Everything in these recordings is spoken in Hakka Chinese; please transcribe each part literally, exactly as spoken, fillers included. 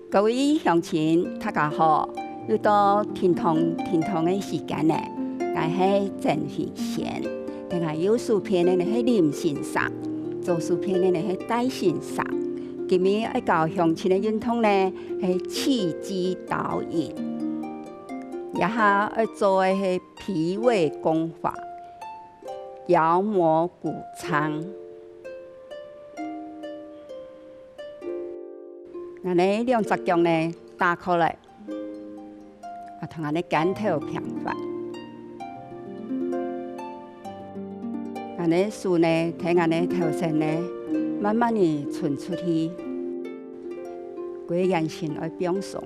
各位鄉親，大家好！又到停動停動个時間了。𠊎係曾慧仙，在𠊎右手片个係林先生，左手片个係戴先生。今日愛教鄉親个運動呢，係氣機導引。這下愛做个係脾胃功法，腰摩鼓撐。 𠊎呢兩隻腳呢打開來，啊，同𠊎呢肩頭平放。𠊎呢手呢在𠊎呢頭前呢慢慢仔伸出去，歸圓身愛放鬆。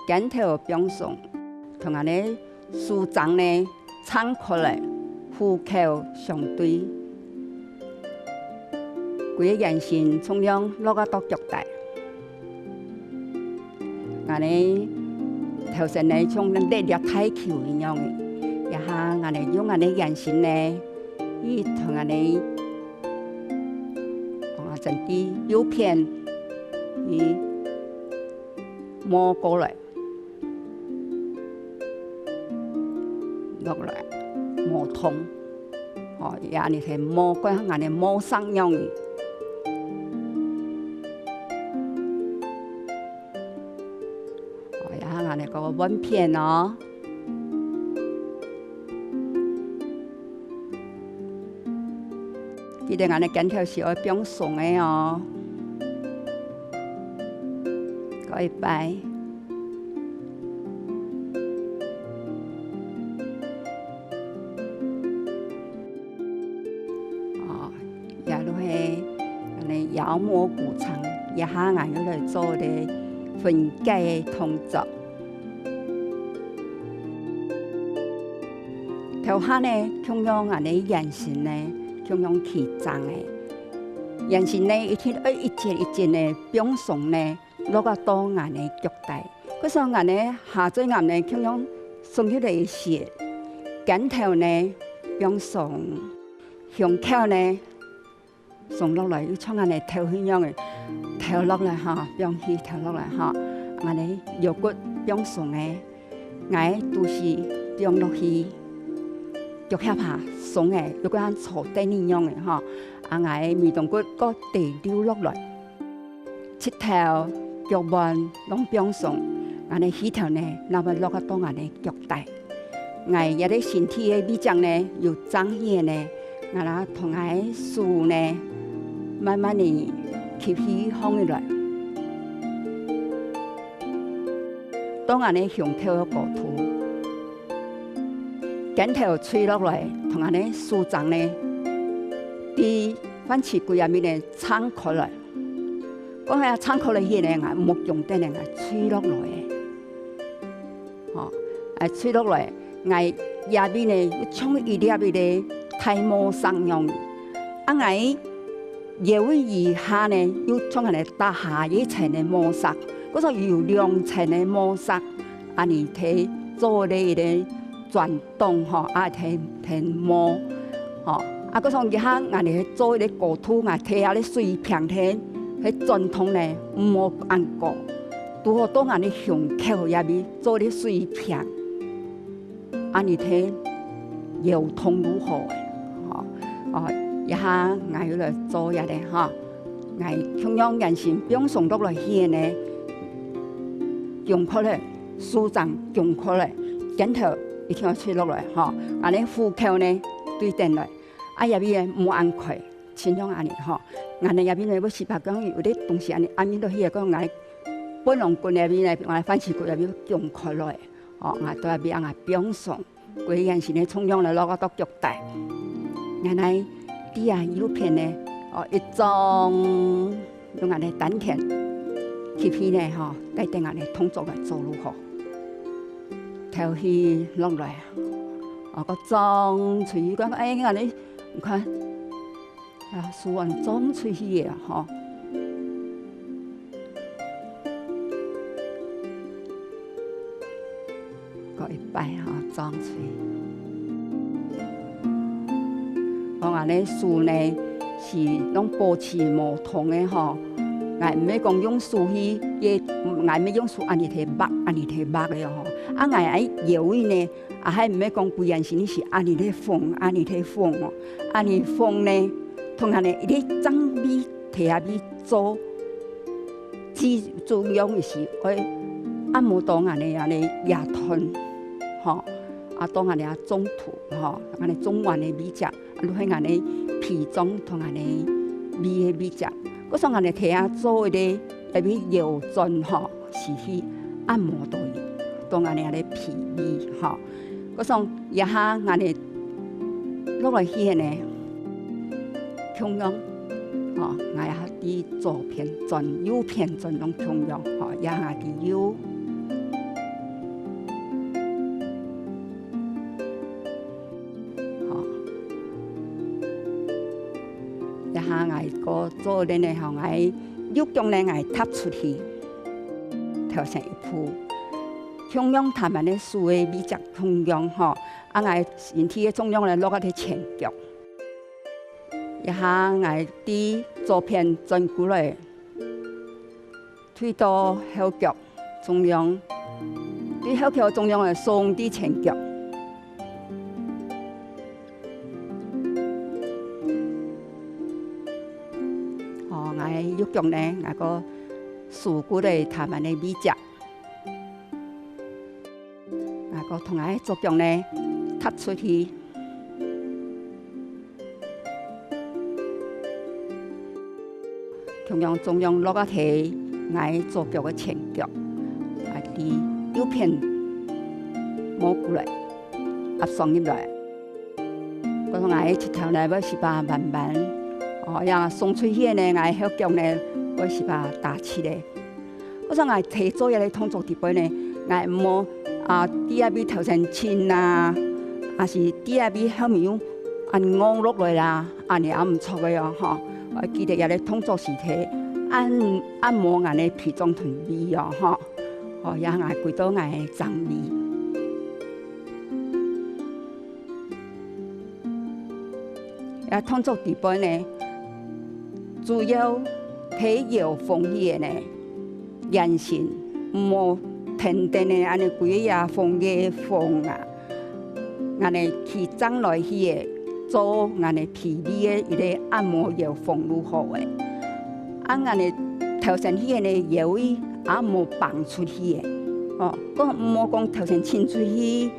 肩頭放鬆，同𠊎呢手踭呢撐開來，虎口相對。歸個圓身重量落啊到腳底。𠊎呢頭先呢像咧掠大球一樣个，這下𠊎呢用𠊎呢圓身呢，去同𠊎呢，啊，整個右片，去 摩過來，落來，摩動。哦，也恁仔係摩，過像恁仔摩捒樣仔。哦，也恁仔个換片哦。 記得𠊎个肩頭係愛放鬆个哦。過一擺。哦，也就係𠊎个腰摩鼓撐，這下𠊎又來做个分解个動作。 頭下呢，共樣𠊎个圓身呢，共樣企正个。圓身呢，一定愛一節一節呢放鬆呢，落啊到𠊎个腳底。故所𠊎个下嘴頷呢，共樣鬆起來一息，肩頭呢放鬆，胸口呢 鬆落來，又像恁仔敨氣樣仔，敨落來哈，放氣敨落來哈。恁仔腰骨放鬆个，𠊎肚屎放落去，腳脅下鬆个，又像坐凳仔樣仔哈。啊，𠊎尾動骨過底溜落來，膝頭、腳腕攏放鬆，恁仔氣敨呢，正會落啊到𠊎个腳底。 𠊎這个身體个位置呢，有正氣呢，𠊎啦同𠊎手呢，慢慢仔吸氣放起來，到𠊎个胸口个高度，肩頭垂落來，同𠊎个手掌呢，在髖膝骨下面呢撐開來。講下撐開來去呢，𠊎莫強點呢，𠊎垂落來个。 吼，啊，垂落來，𠊎這位呢，又像一粒一粒大魔石樣。啊，𠊎腰以下呢，又像恁仔打下一層个魔石，故所有兩層个魔石，恁仔在做咧一個轉動吼，啊，在，在摸，吼，啊，故所這下𠊎呢做一個高度，𠊎在這個水平在，在轉動呢，毋好恁高。 拄好到𠊎个胸口這位做个水平，恁仔在腰痛就好个，吼。哦，這下𠊎又來做這個吼，𠊎共樣圓身放鬆落來去呢，弓開來，手掌弓開來，肩頭一定愛垂落來，吼。𠊎个虎口呢，對等來，啊，這位呢，莫恁開。 親像恁仔吼，𠊎呢這位呢，愛試著講有個東西恁仔，恁仔落去講𠊎背囊骨這位呢，𠊎髖膝骨這位弓開來，吼，𠊎到這位恁仔放鬆，歸圓身个重量呢落到腳底。𠊎呢，在啊右片呢，哦，一張用恁仔丹田吸氣呢，吼，帶等恁仔動作來做就好。敨氣落來，哦，個張氣，講，哎，恁仔，你看， 啊，手腕張出去个吼。過一擺吼，張出去。講恁仔手呢，係攏保持無動个吼，𠊎 𠊎毋係講用手去，也，𠊎毋係用手恁樣去握，恁樣去握个哦吼。啊，𠊎愛搖佢呢，啊，還毋係講歸眼神係恁樣去晃，恁樣去晃哦。恁樣晃呢，同恁樣一个正位，䖙下位做，最重要个係愛按摩到恁樣恁樣腰腿，吼，啊，到恁樣啊中途，吼，恁樣中段个位置。 就係𠊎个脾臟同𠊎个胃个位置。故所𠊎个䀴啊做个，也會腰轉吼，是去按摩到佢，到𠊎个脾胃吼。故所這下𠊎个落來去个呢，共樣，吼，𠊎也係左片轉右片轉攏共樣，吼，這下佢右。 吼。這下𠊎過做恁呢吼，𠊎右腳呢，𠊎踏出去，頭前一步，共樣踏慢个手个位置共樣吼，啊，𠊎身體个重量呢，落到前腳。這下𠊎對左片轉過來， 退到後腳中央，對後腳中央个送到前腳。哦，𠊎右腳呢，𠊎个手骨个頭慢个位置。 啊，過同𠊎左腳呢，踏出去。共樣重量落啊在𠊎左腳个前腳，啊，對右片摸過來，壓上入來。過同𠊎膝頭呢，會試把彎彎，哦，這送出去呢，𠊎後腳呢，會試把打直个。 故所𠊎在做這个動作底背呢，𠊎毋好啊，在這位頭前伸啊，還是在這位後面用恁樣落來啦，恁樣也毋著个哦，吼。愛記得這个動作係在按，按摩𠊎个脾臟同胃哦，吼。哦，也𠊎歸到𠊎个正位。 這動作底背呢，主要在搖晃去个呢，圓身，毋好定定个恁樣歸个搖晃个晃啊。恁樣企正來去个，做恁樣脾胃个一个按摩搖晃就好个。啊，恁樣頭前去个呢，腰仔也毋好挷出去个。哦，講毋好講頭前伸出去，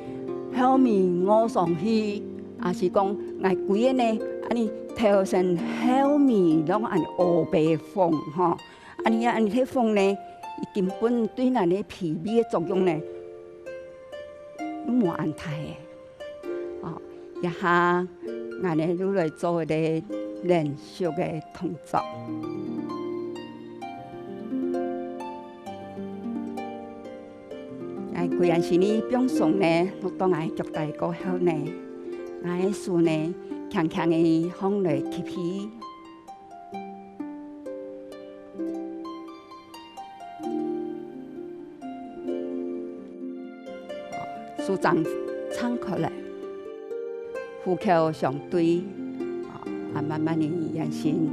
後面臥上去，還是講𠊎歸个呢，恁樣頭前後面攏恁烏白晃吼，恁樣恁樣去晃呢，佢根本對𠊎个脾胃个作用呢，都無恁大个。哦，這下𠊎呢又來做一个連續个動作。 𠊎歸眼神呢放鬆呢，落到𠊎腳底過後呢，𠊎个手呢，輕輕个放來吸氣。手掌撐開來。 虎口相對，啊，慢慢个圓身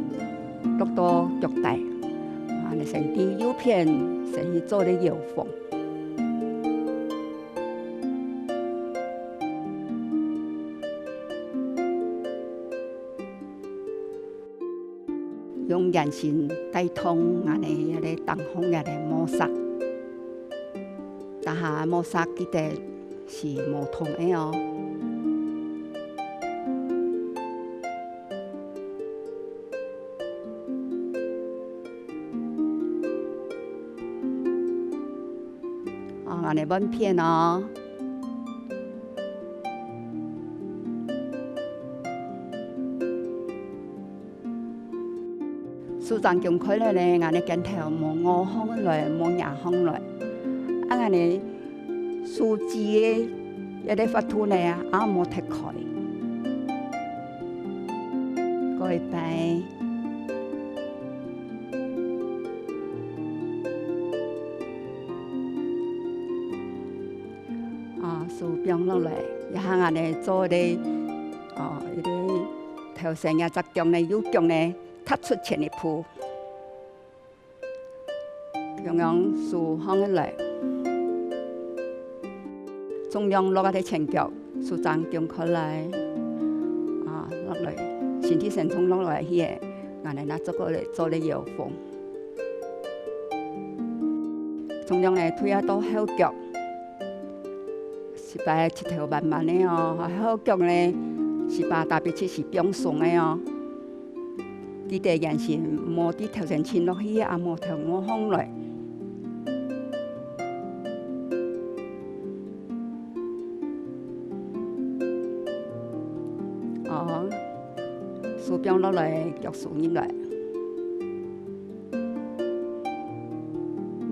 落到腳底，啊，你身體右片，身體做个搖晃。 用圓身帶動𠊎个這个頂項這个毛塞。這下毛塞記得係無動个哦。 哦，𠊎來換片哦。手掌弓開來咧，𠊎个肩頭無臥項來，無壓項來。啊，𠊎个手指个這个法度呢，啊，無踢開。過一擺。 啊，手放落來，這下𠊎呢做个，哦，一个頭先這隻腳呢，右腳呢，踏出前一步。共樣手䟘起來，重量落下个前腳，手掌弓開來，啊，落來，身體先衝落來去个，𠊎等拿做个做个搖晃。重量呢，推啊到後腳。 這擺膝頭慢慢个哦，後腳呢，這擺特別就係放鬆个哦。記得眼神莫在頭前伸落去，也莫頭臥䟘來。哦，手放落來，腳收入來。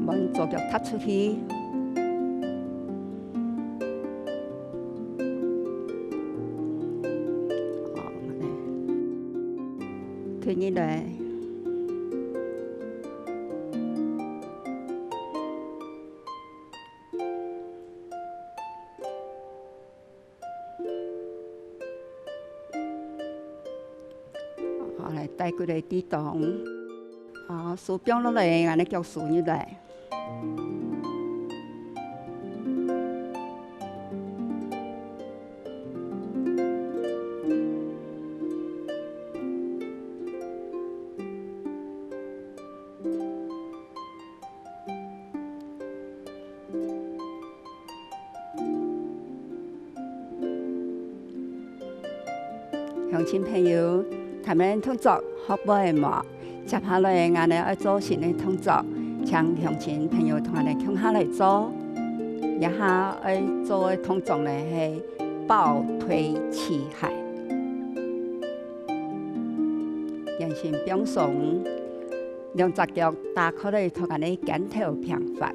換左腳踏出去。好，退入來。 好，來，帶骨个地動。好，手放落來，𠊎等腳收入來。 鄉親朋友，頭先動作學會無？接下來𠊎等愛做新个動作，請鄉親朋友同𠊎等共下來做。這下愛做个動作呢係抱腿起海。眼神放鬆， 兩隻腳打開來，同𠊎等个肩頭平滑。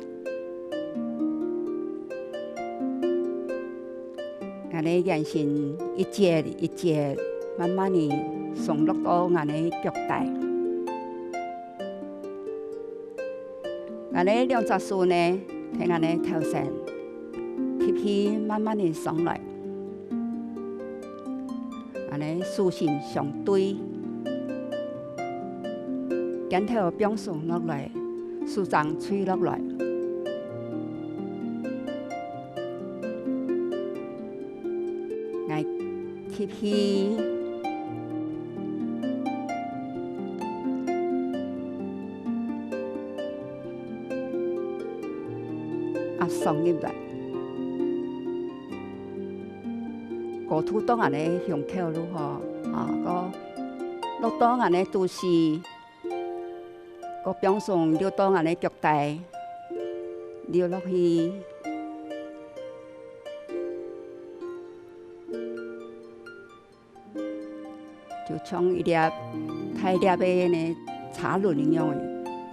𠊎等个眼神一節一節，慢慢仔送落到𠊎等个腳底。𠊎等个兩隻手呢，在𠊎等个頭前，吸氣，慢慢仔上來。 恁呢手心相對，肩頭放鬆落來，手掌垂落來。𠊎吸氣，壓上入來。 高度到𠊎等个胸口就好，啊，過落到𠊎等个肚臍，過放鬆流到𠊎等个腳底，流落去。 就像一粒大粒个呢車輪一樣，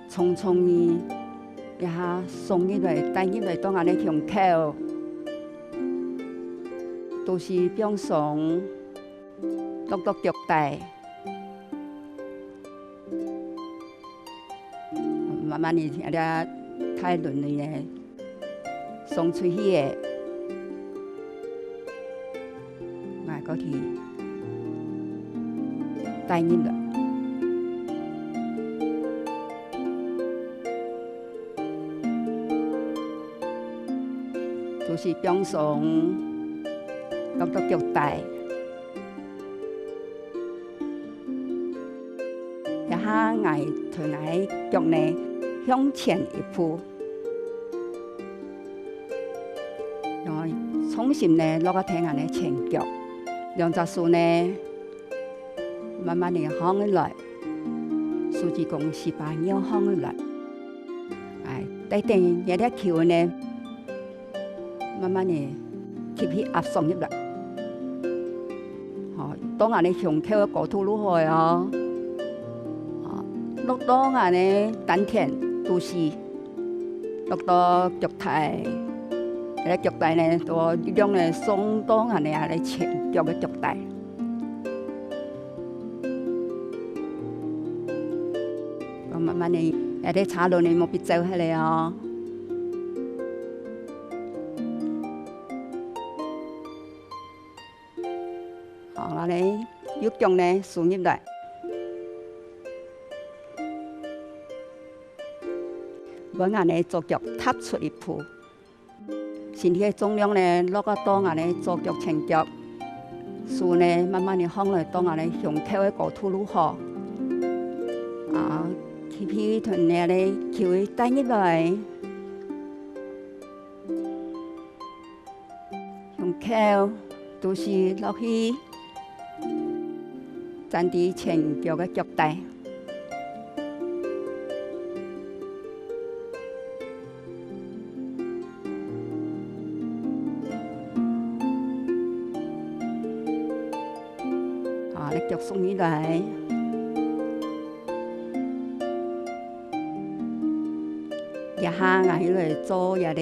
重重个，一下送入來，帶入來到𠊎等个胸口，肚臍放鬆，落到腳底。 慢慢仔，這大輪仔呢，送出去个，𠊎過去帶入來。肚臍放鬆，落到腳底。 這下𠊎同𠊎个腳呢向前一步，然後重心呢落到𠊎等个前腳，兩隻手呢慢慢仔䟘起來，手指公四把繞䟘起來。 哎，帶等這粒球呢，慢慢仔吸氣壓上入來。好，到𠊎等胸口个高度就好哦。好，落到𠊎等丹田肚臍，落到腳底，這个腳底呢，就力量呢送到𠊎等个前腳个腳底。 慢慢仔，這个車輪呢，莫分走忒了哦。好，𠊎等右腳呢，收入來。分𠊎呢左腳踏出一步。身體个重量呢，落到到𠊎呢左腳前腳，手呢慢慢地放來到𠊎呢胸口个高度就好。啊，吸氣，同𠊎呢氣帶入來。 胸口，肚屎落去，展直前腳个腳底。好，來腳鬆起來。這下𠊎來做這个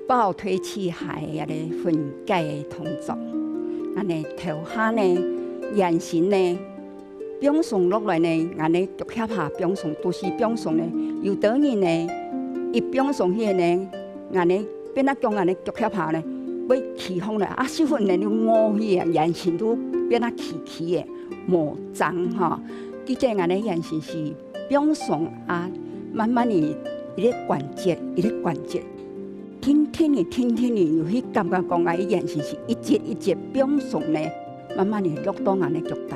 抱推器械个分解个動作。恁呢頭下呢，圓身呢，放鬆落來呢，恁呢腳脅下放鬆，肚屎放鬆呢。有兜人呢，一放鬆去呢，恁呢變啊講恁呢腳脅下呢，會企䟘來，啊，十分鐘就臥去啊，圓身就變啊企企个，無張吼。記得恁呢圓身係 放鬆啊，慢慢地一个關節，一个關節，定定仔，定定仔，有去感覺講𠊎个圓身係一節一節放鬆呢，慢慢地落到𠊎个腳底。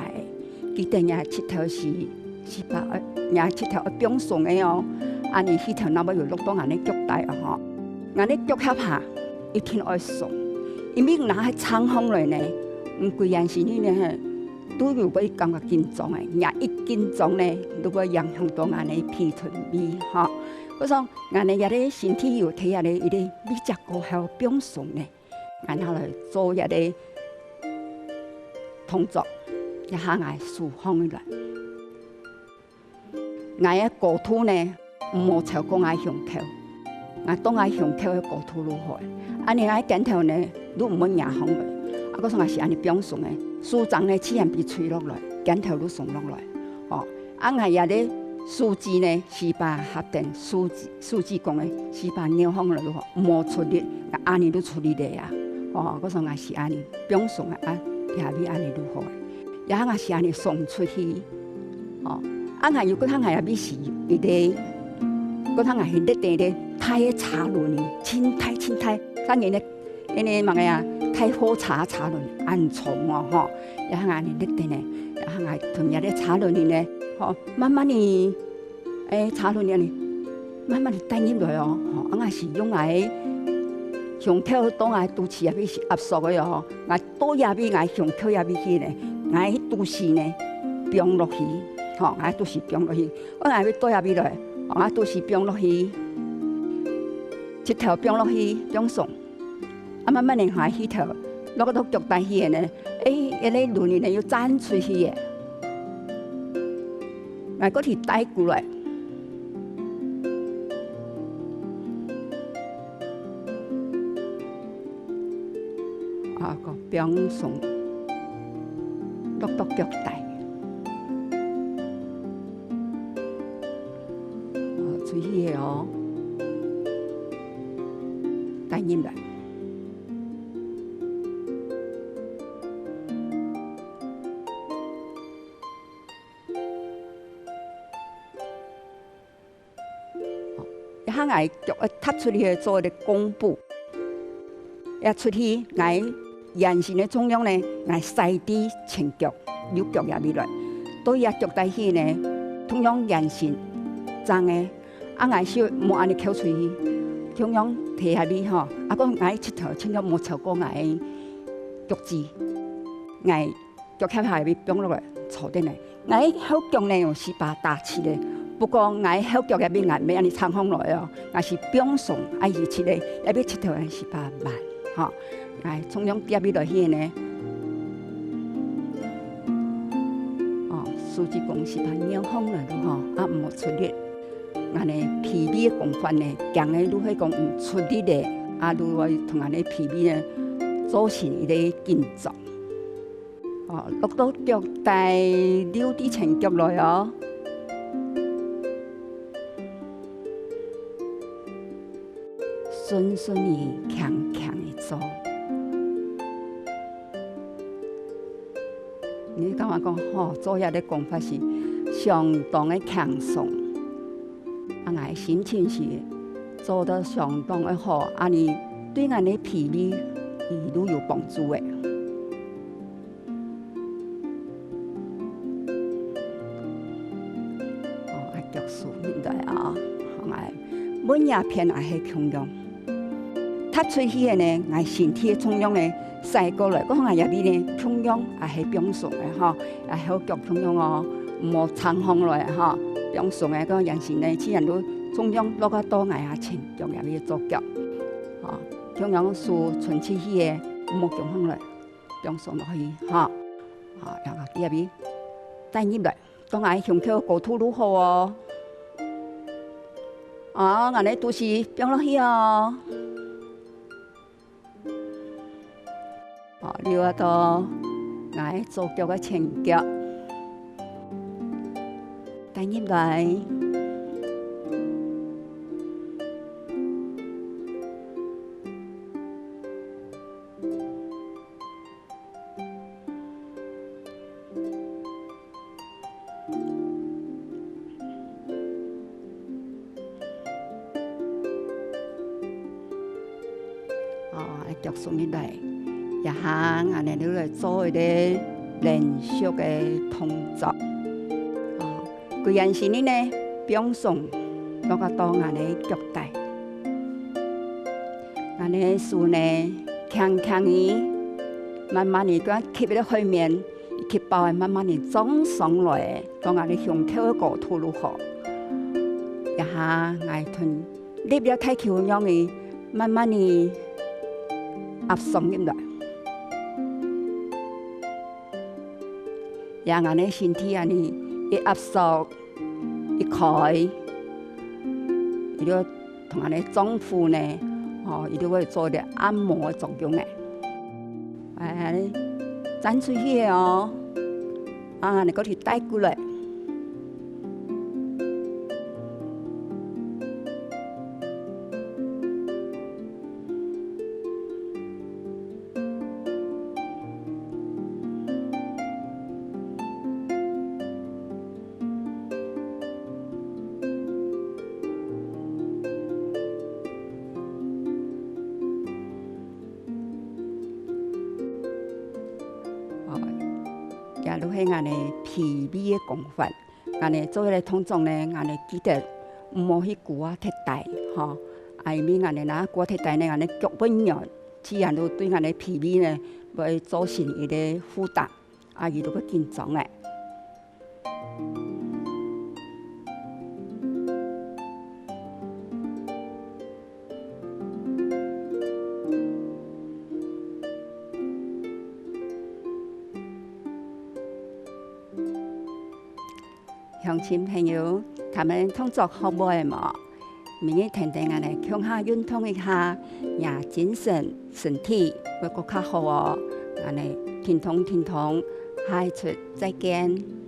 記得若膝頭係，係吧，呃，若膝頭愛放鬆个哦，恁呢膝頭正會有落到𠊎个腳底哦吼。𠊎个腳脅下一定愛鬆，因為若係撐䟘來呢，毋歸圓身呢， 都有會感覺緊張个，若一緊張呢，就會影響到𠊎个脾吞胃吼。故所，𠊎个這个身體有體啊个一个位置過後放鬆呢，𠊎拿來做這个動作，這下𠊎手䟘起來。 𠊎个高度呢，毋好超過𠊎胸口。𠊎到𠊎胸口个高度就好。恁呢𠊎肩頭呢，就毋會擎䟘來。啊，故所𠊎係恁呢放鬆个，手掌呢，自然會垂落來，肩頭就鬆落來。哦，啊，𠊎這个手指呢，係把合等手指，手指公个，係把扭䟘來就好，毋好出力，𠊎恁呢就出力了啊。哦，故所𠊎係恁呢放鬆个，啊，這位恁呢就好个。 也𠊎係恁呢送出去。哦，啊，𠊎有个通𠊎也必須一个，个通𠊎係列等个大个車輪呢，真大真大，像人个，因為麼个啊，大貨車車輪恁重哦吼，也𠊎呢列等呢，也𠊎同這个車輪呢，吼，慢慢呢， 欸，車輪恁呢，慢慢仔帶入來哦，吼，啊，𠊎係用𠊎个胸口到𠊎肚臍這位係壓縮个哦，吼，𠊎到這位𠊎胸口這位去呢，𠊎肚臍呢，放落去，吼，𠊎肚臍放落去，𠊎𠊎愛到這位來，吼，𠊎肚臍放落去，膝頭放落去，放鬆。 啊，慢慢仔下去頭，落到腳底去个呢，欸，這个輪仔呢又轉出去个。𠊎過去帶過來。啊，個放鬆，落到腳底。 哦，出去个哦，帶入來。哦，這下𠊎腳愛踏出去做一个弓步。 也出去，𠊎圓身个重量呢，𠊎徙到前腳，右腳這位來。到這腳底去呢，同樣圓身，正个。啊，𠊎手無恁呢翹出去，同樣提這位吼，啊，講𠊎膝頭盡量無超過𠊎个腳趾，𠊎 腳蹶下位放落來，坐等來。𠊎後腳呢有四百打直个，不過𠊎後腳這位𠊎毋係恁呢撐䟘來哦，𠊎係放鬆，啊，一直个，這位膝頭係四百慢，吼。𠊎從用這位來去呢，哦，手指公四百扭䟘來咯吼，啊，毋好出力。𠊎呢，脾胃个功法呢，講个就係講毋出力个，啊，就會同𠊎呢脾胃呢，造成一个緊張。 哦，落到腳底，溜到前腳來哦。順順仔，輕輕仔做。你感覺講，吼，做這个功法係相當个輕鬆。啊，𠊎个心情是做得相當个好，恁呢對𠊎个脾胃佢都有幫助个。哦，啊，腳收起來啊，好，𠊎尾這片也係共樣。踏出去个呢，𠊎身體个重量呢， 徙過來，講𠊎這位呢，共樣也係放鬆个吼，也係腳共樣哦，毋好撐䟘來吼，放鬆个，講眼神呢，自然都重量落啊到𠊎啊前腳這位左腳，吼，共樣手伸出去个，毋好放䟘來，放鬆落去吼，吼，然後這位帶入來，到𠊎胸口高度就好哦，啊，𠊎个肚臍放落去哦。 好，溜啊到𠊎左腳个前腳，帶入來。哦，腳收入來，這下𠊎等就來做一個連續个動作。哦，歸眼神呢，放鬆落啊到𠊎个腳底。𠊎个手呢，輕輕个，慢慢个，佢吸一個海綿， 吸飽个慢慢个脹上來，到𠊎个胸口个高度就好。這下𠊎同力量大球樣个，慢慢个壓上入來。這𠊎个身體恁呢，一壓縮，一開，佢就 同𠊎个臟腑呢，吼，佢就會做一個按摩个作用呢。哎，站出去哦，啊，你過去帶過來。 哦，這就係𠊎个脾胃个功法。𠊎个做个動作呢，𠊎个記得毋好去跍啊忒低，吼。啊，因為𠊎个若跍忒低呢，𠊎个腳會軟，自然就對𠊎个脾胃呢，會造成一個負擔。 啊，佢就會緊張咧。鄉親朋友，大家動作學會無？ 每日天天𠊎等共下運動一下，若精神、身體會過較好哦。𠊎等停動停動，下一齣再見。